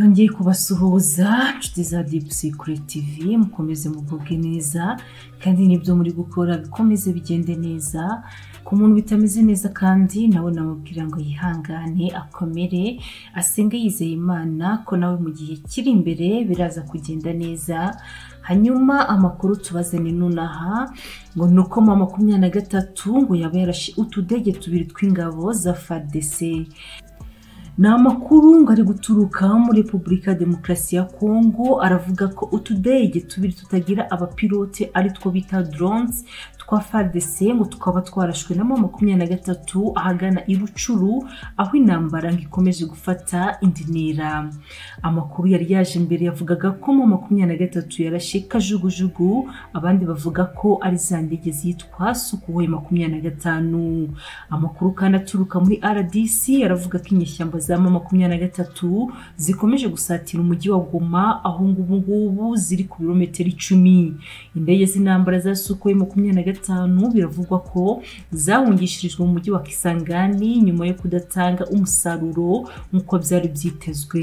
Ngiye kubasuhuza inshuti za Deep Secret TV, mukomeze mugubwe neza kandi n'ibyo muri gukora bikomeze bigende neza. Ku muntu bitameze neza kandi nawe namubwira ngo yihangane, akomere, asenge yizeye Imana ko nawe mu gihe kiri imbere biraza kugenda neza. Hanyuma amakuru tubazane nonaha ngo nuko mu 23 ngo yaba yarashe utudege tubiri tw'ingabo za FARDC. Ni amakuru ngo ari guturuka muri Repubulika ya Demokarasi ya Kongo, aravuga ko utudege tubiri tutagira abapilote ari two bita drones twa FARDC ngo tukaba twarashwe na M23 ahagana i Rucuru, aho intambara ngo ikomeje gufata indi ntera. Amakuru yari yaje mbere yavugaga ko M23 yarashe kajugujugu, abandi bavuga ko ari za ndege zitwa Sukhoi 25. Amakuru kandi aturuka muri RDC aravuga ko inyeshyamba za M23 zikomeje gusatira umujyi wa Goma, aho ngubu ziri ku birometero 10. Indege z'intambara za Sukhoi 25 biravugwa ko zahungishirijwe mu mujyi wa Kisangani nyuma yo kudatanga umusaruro nk'uko byari byitezwe.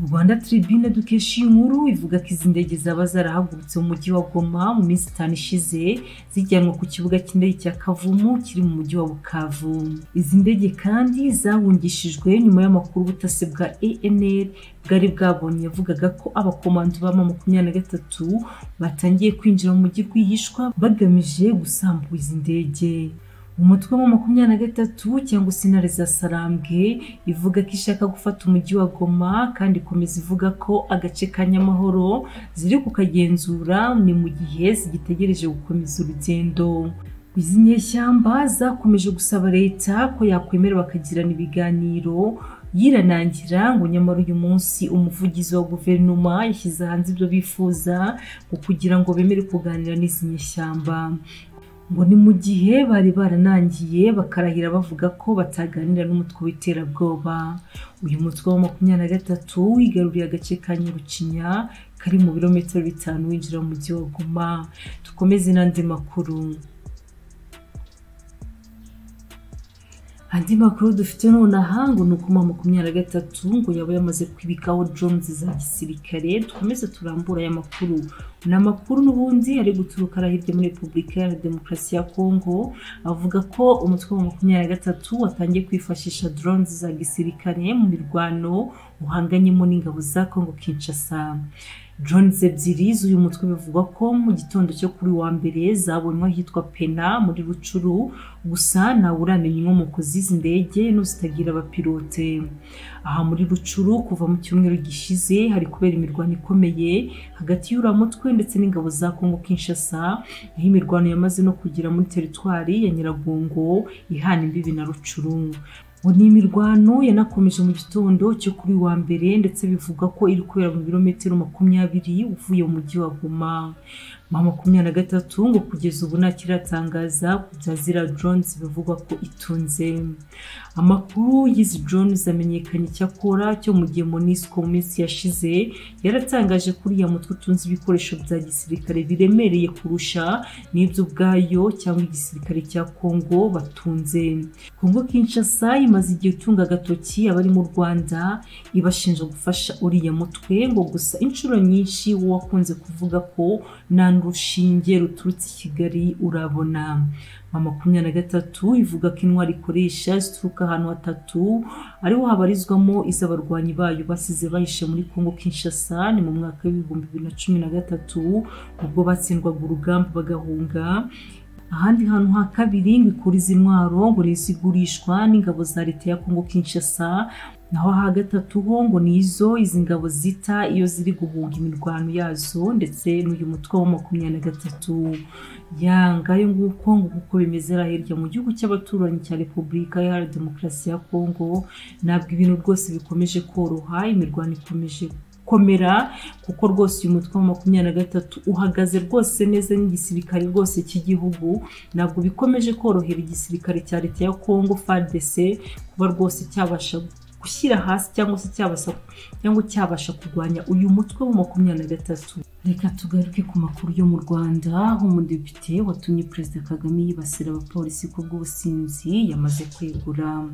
Rwanda Tribune dukesha inkuru ivuga ko izi ndege zaba zarahagurutse mu mujyi wa Goma mu minsi 5 ishize, zijyanwa ku kibuga cy'indege cya Kavumu kiri mu mujyi wa Bukavu. Izi ndege kandi zahungishijwe nyuma y'amakuru ubutasi bwa ANR bwari bwabonye yavugaga ko abakomando ba M23 batangiye kwinjira mu mujyi rwihishwa bagamije gusambura izi ndege. Umutwe wa M23 cyangwa se intare za Sarambwe ivuga ko ishaka gufata umujyi wa Goma, kandi ikomeza ivuga ko agace ka Nyamahoro ziri kukagenzura, ni mu gihe zigitegereje gukomeza urugendo. Izi nyeshyamba zakomeje gusaba leta ko yakwemera bakagirana ibiganiro, yiranangira ngo nyamara uyu munsi umuvugizi wa guverinoma yashyize hanze ibyo bifuza ngo kugira ngo bemere kuganira n'izi nyeshyamba. Ngo ni mu gihe bari baranangiye bakarahira bavuga ko bataganira n'umutwe w'iterabwoba. Uyu mutwe wa 23 wigaruriye agace ka Nyarucinya kari mu birometero 5 winjira mu mujyi wa Goma. Dukomeze n'andi makuru. Andi makuru dufite nonaha ngo nuko M23 ngo yaba yamaze kwibikaho drones za gisirikare. Dukomeze turambura aya makuru. Ni amakuru n'ubundi ari guturuka hirya muri Repubulika ya Demokarasi ya Kongo, avuga ko umutwe wa 23 watangiye kwifashisha drones za gisirikare mu mirwano uhanganyemo n'ingabo za Kongo Kinshasa. Drones ebyiri z'uyu mutwe bivugwa ko mu gitondo cyo kuri wa mbere zabonywe ahitwa Pena muri Rucuru, gusa ntawe uramenya inkomoko z'izi ndege n'uzitagira abapilote. Aha muri Rucuru kuva mu cyumweru gishize hari kubera imirwano ikomeye hagati y'uriya mutwe ndetse n'ingabo za Kongo Kinshasa, aho imirwano yamaze no kugera muri teritwari ya Nyiragongo ihana imbibi na Rucuru. Ni imirwano yanakomeje mu gitondo cyo kuri wa mbere, ndetse bivuga ko iri kubera mu birometero 20 uvuye mu mujyi wa Goma. M23 ngo kugeza ubu ntakiratangaza ku bya ziriya drones bivugwa ko itunze. Amakuru y'izi drones amenyekanye cyakora cyo mu gihe MONUSCO mu minsi yashize yaratangaje kuri ya mutwe utunze ibikoresho bya gisirikare biremereye kurusha n'ibyo ubwayo cyangwa igisirikare cya Kongo batunze. Kongo Kinshasa imaze igihe itunga agatoki abari mu Rwanda ibashinja gufasha uriya mutwe, ngo gusa inshuro nyinshi wo wakunze kuvuga ko nta rushinge ruturutse i Kigali urabona. M23 ivuga ko intwari ikoresha zituruka ahantu hatatu ariho habarizwamo iz'abarwanyi bayo basize bahishe muri Kongo Kinshasa. Ni mu mwaka wa 2013 ubwo batsindwaga urugamba bagahunga. Ahandi hantu ha kabiri ngo ikura izi ntwaro ngo zigurishwa n'ingabo za leta ya Kongo Kinshasa, naho ha gatatu ho ngo nizo izi ngabo zita iyo ziri guhunga imirwano yazo ndetse n'uyu mutwe wa 23. Yangayo nguko ngo kuko bimeze hirya mu gihugu cy'abaturanyi cya Repubulika ya Demokarasi ya Kongo, ntabwo ibintu rwose bikomeje koroha, imirwano ikomeje gukomera, kuko rwose uyu mutwe wa 23 uhagaze rwose neza n'igisirikare rwose cy'igihugu. Ntabwo bikomeje korohera igisirikare cya leta ya Congo FARDC kuba rwose cyabasha gushyira hasi cyangwa se cyabasha kurwanya uyu mutwe wa 23. Reka tugaruke ku makuru yo mu Rwanda, aho umudepite watumye Perezida Kagame yibasira abapolisi ku bw'ubusinzi yamaze kwegura.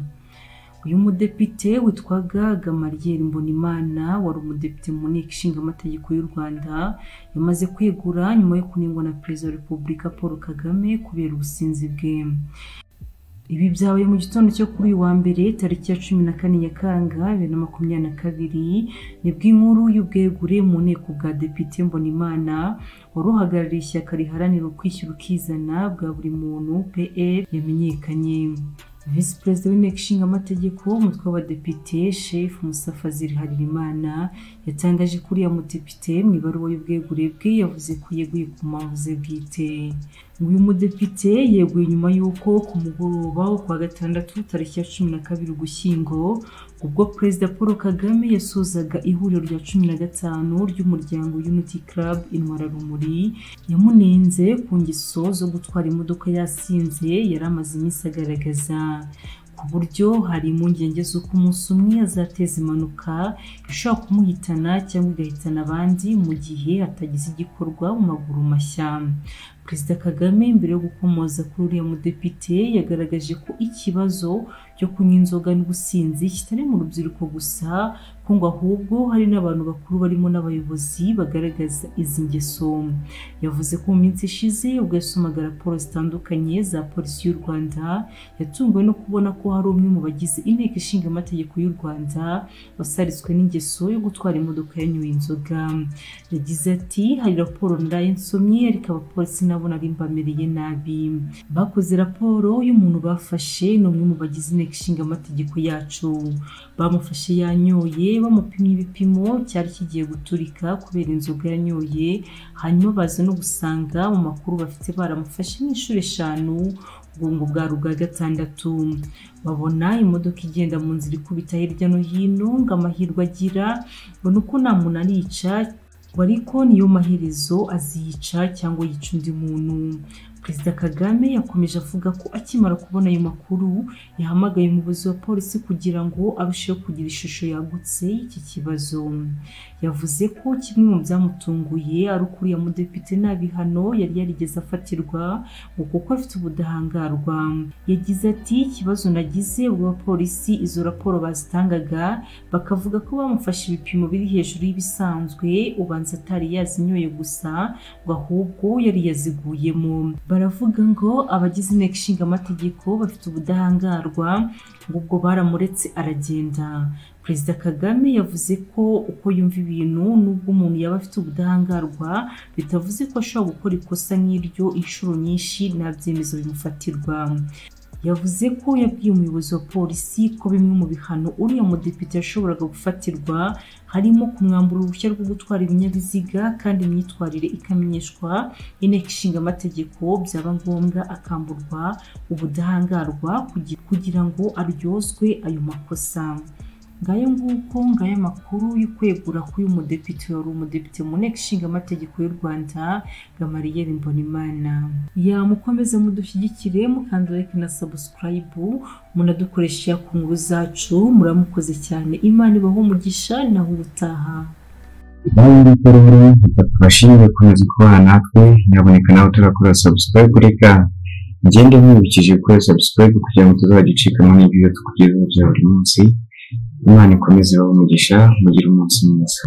Uyu mudepite witwaga Gamariel Mbonimana wari umudepite mu nteko ishinga amategeko y'u Rwanda yamaze kwegura nyuma yo kunengwa na Perezida wa Repubulika Paul Kagame kubera ubusinzi bwe. Ibi byabaye mu gitondo cyo kuri uyu wa mbere tariki ya 14 Nyakanga 2022, nibwo inkuru y'ubwegure mu nteko bwa Depite Mbonimana wari uhagarariye ishyaka riharanira ukwishyira ukizana bwa buri muntu PL yamenyekanye. Visi Perezida w'Inteko Ishinga Amategeko umutwe w'abadepite Sheikh Musa Fazil Harerimana yatangaje ko uriya mudepite mu ibaruwa y'ubwegure bwe yavuze ko yeguye ku mpamvu ze bwite. Uyu mudepite yeguye nyuma y'uko ku mugoroba wo kuwa gatandatu tariki ya 12 Ugushyingo, ubwo Perezida Paul Kagame yasozaga ihuriro rya 15 ry'umuryango Unity Club Intwararumuri, yamunenze ku ngeso zo gutwara imodoka yasinze yari amaze iminsi agaragaza, ku buryo hari impungenge z'uko umunsi umwe azateza impanuka ishobora kumuhitana cyangwa igahitana abandi mu gihe hatagize igikorwa mu maguru mashya. Perezida Kagame mbere yo gukomoza kuri uriya mudepite yagaragaje ko ikibazo cyo kunywa inzoga n'ubusinzi kitari mu rubyiruko gusa, ko ngo ahubwo hari n'abantu bakuru barimo n'abayobozi bagaragaza izi ngeso. Yavuze ko mu minsi ishize ubwo yasomaga raporo zitandukanye za polisi y'u Rwanda, yatunguwe no kubona ko hari umwe mu bagize inteko ishinga amategeko y'u Rwanda wasaritswe n'ingeso yo gutwara imodoka yanyoye inzoga. Yagize ati hari raporo naraye nsomye ariko abapolisi nabo nari mbamereye nabi. Bakoze raporo y'umuntu bafashe, ni umwe mu bagize inteko ishinga amategeko yacu. Bamufashe yanyoye, bamupimye ibipimo cyari kigiye guturika kubera inzoga yanyoye, hanyuma baza no gusanga mu makuru bafite baramufashe nk'inshuro 5, ubwo bwari ubwa 6. Babona imodoka igenda mu nzira ikubita hirya no hino, ngo amahirwe agira ngo nuko nta muntu arica, ariko niyo maherezo aziyica cyangwa yica undi muntu. Perezida Kagame yakomeje avuga ko akimara kubona ayo makuru yahamagaye umuyobozi wa polisi kugira ngo arusheho kugira ishusho yagutse y'iki kibazo. Yavuze ko kimwe mu byamutunguye ari uko uriya mudepite nta bihano yari yarigeze afatirwa ngo kuko afite ubudahangarwa. Yagize ati ikibazo nagize ubwo abapolisi izo raporo bazitangaga bakavuga ko bamufashe ibipimo biri hejuru y'ibisanzwe, ubanza atari yazinyoye gusa ngo ahubwo yari yaziguyemo. Baravuga ngo abagize inteko ishinga amategeko bafite ubudahangarwa, ngo ubwo baramuretse aragenda. Perezida Kagame yavuze ko uko yumva ibintu nubwo umuntu yaba afite ubudahangarwa bitavuze ko ashobora gukora ikosa nk'iryo inshuro nyinshi nta byemezo bimufatirwa. Yavuze ko yabwiye umuyobozi wa polisi ko bimwe mu bihano uriya mudepite yashoboraga gufatirwa harimo kumwambura uruhushya rwo gutwara ibinyabiziga kandi imyitwarire ikamenyeshwa inteko ishinga amategeko, byaba ngombwa akamburwa ubudahangarwa kugira ngo aryozwe ayo makosa. Ngayo nguko, ngayo makuru y'ukwegura k'uyu mudepite wari umudepite mu nteko ishinga amategeko y'u Rwanda Gamariel Mbonimana. Mukomeze mudushyigikire mukanda like na subscribe, munadukoresha ku nkuru zacu. Muramukoze cyane, Imana ibahe umugisha, naho ubutaha. Tubashimire gukomeza kubana natwe, nyaboneka nawe utarakora subscribe, reka ngende nkwibukije gukora subscribe kugira ngo utazajya ucikanwa n'ibyo tukugezaho bya buri munsi. Imana ikomeze ibahe umugisha, mugire umunsi mwiza.